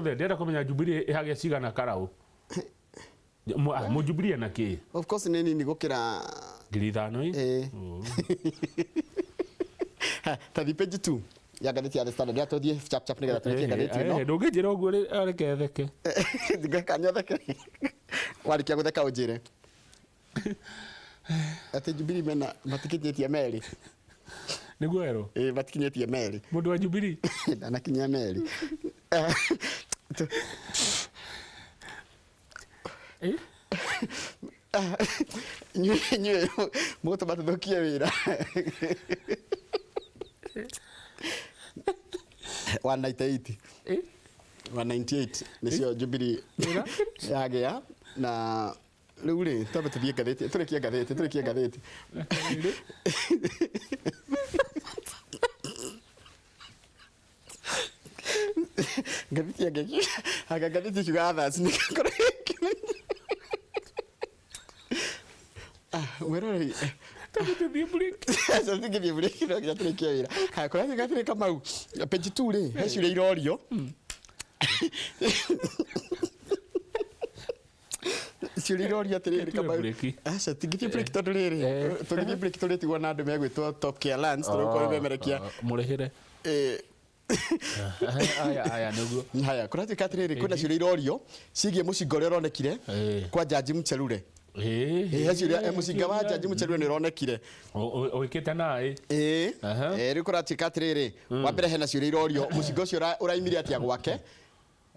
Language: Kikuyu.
Ciothe ndĩrenda kũmenya Jubilee ĩhagĩa cigana karaũ. Mũjubilee ena kĩ? Of course nĩ nini gũkĩra 5,000 ĩ? Ĩĩ. Ha, ta thi page 2 ya ngathĩti ya The Standard ya tũthiĩ chap chap nĩgetha tũrĩkie ngathĩti ĩno. Ndũngĩnjĩra ũguo reke theke. Ngeka nyotheke. Warĩkia gũtheka ũnjĩre. Atĩ Jubilee mena matikinyĩtie merĩ. Nĩguo werwo? Ĩĩ matikinyĩtie merĩ. Mũndũ wa Jubilee? Ndanakinyia merĩ. Eh? Inyuĩ inyuĩ mũgũtũma tũthũkie wĩra. 198. Eh? 198 nĩcio Jubilee Wĩra? yagĩa na rĩu rĩ twambe tũthiĩ ngathĩti tũrĩkie ngathĩti tũrĩkie ngathĩti. Ngathĩti ya Ngai anga ngathĩti ikiuga others nĩ gakora Ah, mwĩroreri Tũthiĩ break. aca tũngĩthiĩ break no nginya tũrĩkie wĩra. Haya kũrathiĩ gathiĩ Kamau page 2 rĩ he ciũria irorio ciũria irorio atĩrĩrĩ Tũthiĩ Kamau break. aca tingĩthiĩ break tondũ rĩrĩ Eh. tũngĩthiĩ break tũrĩtigwo na andũ megwĩtwo Top Care Lands tũrĩgũkorwo memerekia Mũrĩhĩre. Eh, Aya aya nĩguo. Haya, kũratuĩka atĩrĩrĩ kwĩna ciũria irorio ciĩgiĩ mũcinga ũrĩa ũronekire Eh. kwa Jaji Muchelule. Ĩĩ. Ĩĩ, he ciũria eh, mũcinga wa Jaji Muchelule nĩ ũronekire. Ũgĩkĩte naĩ. Ĩĩ. Aha. Eh, rĩu kũratuĩka atĩrĩrĩ wa mbere hena ciũria irorio mũcinga ũcio ũraimire atĩa gwake.